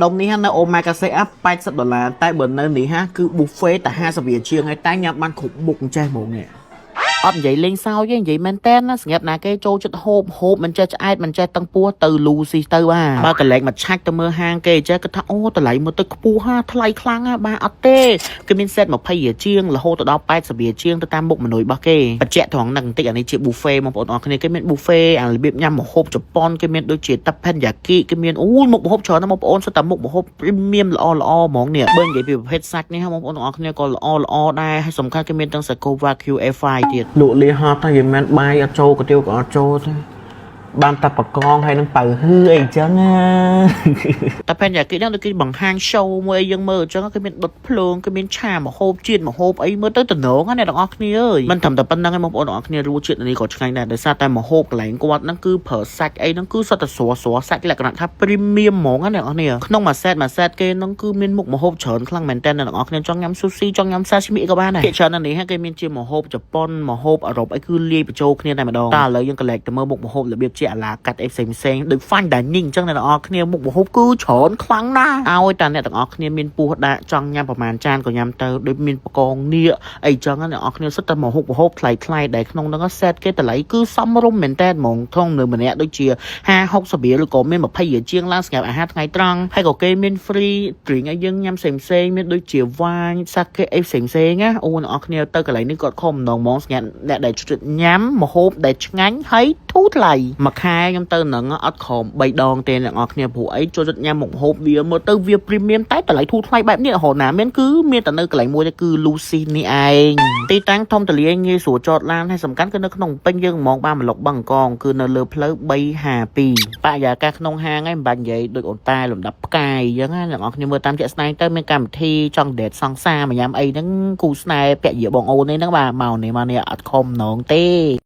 ដុំនេះនៅអូម៉ាកាសេ80ដុល្លារតែបើនៅនេះហាគឺ buffet តែ50រៀលជាងហើយតែញ៉ាំបានគ្រប់មុខអញ្ចេះហ្មងនេះអត់និយាយលេងសើចទេនិយាយមែនតើណាសម្រាប់ណាគេចូលចិត្តហូបហូបមិនចេះឆ្អែតមិនចេះតឹងពោះទៅលូស៊ីទៅបាទបើកលែកមកឆាច់ទៅមើលហាងគេចេះគាត់ថាអូតម្លៃមើលទៅខ្ពស់ហាថ្លៃខ្លាំងហាបាទអត់ទេគឺមាន set 20រៀលជាងរហូតទៅដល់80រៀលជាងទៅតាមមុខមនុយរបស់គេបញ្ជាក់ត្រង់ហ្នឹងបន្តិចអានេះជា buffet បងប្អូនអរគ្នាគេមាន buffet អារបៀបញ៉ាំម្ហូបជប៉ុនគេមានដូចជា teppanyaki គេមានអូយមុខម្ហូបច្រើនណាស់បងប្អូនសុទ្ធតែមុខម្ហូប premium ល្អល្អហ្មងនេះបើនិយាយពីប្រភេទសាច់នេះបងប្អូនទាំងអស់គ្នាក៏ល្អល្អដែរហើយសំខាន់គេមានទាំងសាកូ Wagyu A5 ទៀតលក់លាហត់តែយមែនបាយអត់ចូលកាទៀវក៏អត់ចូលទេបានតែបកងហើយនឹងប៉ៅហឺអីចឹងណា តែ teppanyaki ហ្នឹងដូចគេបង្ហាញ show មួយអីយើងមើលអញ្ចឹងគេមានដុតភ្លើងគេមានឆាម្ហូបជាតិម្ហូបអីមើលទៅតំណងណាអ្នកទាំងអស់គ្នាអើយមិនត្រឹមតែប៉ុណ្្នឹងឯងបងប្អូនទាំងអស់គ្នារសជាតិនេះក៏ឆ្ងាញ់ដែរដោយសារតែម្ហូបកន្លែងគាត់ហ្នឹងគឺប្រើសាច់អីហ្នឹងគឺសុទ្ធតែស្រួលស្រួលសាច់លក្ខណៈថា premium ហ្មងណាអ្នកទាំងអស់គ្នាក្នុងមួយ set មួយ set គេហ្នឹងគឺមានមុខម្ហូបច្រើនខ្លាំងមែនតើអ្នកទាំងអស់គ្នាចង់ញ៉ាំ sushi ចង់ញ៉ាំ sashimi ក៏បានដែរភាគច្រើននៅនេះគេមានជាម្ហូបជប៉ុនម្ហូបអឺរ៉ុបអីគឺលាយបញ្ចូលគ្នាតែម្ដងតែឥឡូវយើងកលែកទៅមើលមុខម្ហូបរបៀបជា à la carte អីផ្សេងផ្សេងៗដូច fine dining អញ្ចឹងអ្នកទាំងអស់គ្នាមុខម្ហូបគឺច្រើនខ្លាំងណាស់ឲ្យតែអ្នកទាំងអស់គ្នាមានពោះដាក់ចង់ញ៉ាំប្រហែលចានក៏ញ៉ាំទៅដូចមានបកងនៀកអីចឹងណាអ្នកទាំងអស់គ្នាសុទ្ធតែម្ហូបម្ហូបថ្លៃថ្លៃដែលក្នុងហ្នឹង set គេតម្លៃគឺសមរម្យមែនតើហ្មងក្នុងនៅម្នាក់ដូចជា50 60រៀលឬក៏មាន20រៀលជាងឡើងសម្រាប់អាហារថ្ងៃត្រង់ហើយក៏គេមាន free drink ឲ្យយើងញ៉ាំផ្សេងផ្សេងៗមានដូចជា wine sake អីផ្សេងផ្សេងៗណាអូអ្នកនរគ្នាទៅកន្លែងនេះគាត់ខំម្ដងហ្មងសម្រាប់អ្នកដែលចូលចិត្តញ៉ាំម្ហូបដែលឆ្ងាញ់ហើយធូរថ្លៃមួយខែខ្ញុំទៅនឹងអត់ក្រោម3ដងទេអ្នកនរគ្នាព្រោះអីចូលចិត្តញ៉ាំមុខម្ហូបវាមើលទៅវា premium តែតម្លៃធូរថ្លៃបែបនេះរហូតណាមានគឺមានតែនៅកន្លែងមួយទេគឺ Lucy នេះឯងទីតាំងធំទលាយងាយស្រួលចតឡានហើយសំខាន់គឺនៅក្នុងពេញយើងហ្មងបានម្លុកបឹងកងគឺនៅលើផ្លូវ352បរិយាកាសក្នុងហាងឯងមិនបាច់និយាយដូចអូនតែលំដាប់ផ្កាយអញ្ចឹងណាអ្នកនរគ្នាមើលតាមជាក់ស្ដែងទៅមានកម្មវិធីចង់ date សង្សារមកញ៉ាំអីហ្នឹងគូស្នេហ៍ពរិយាបងអូននេះហ្នឹងបាទមកនេះមកនេះអត់ខំនងទេ។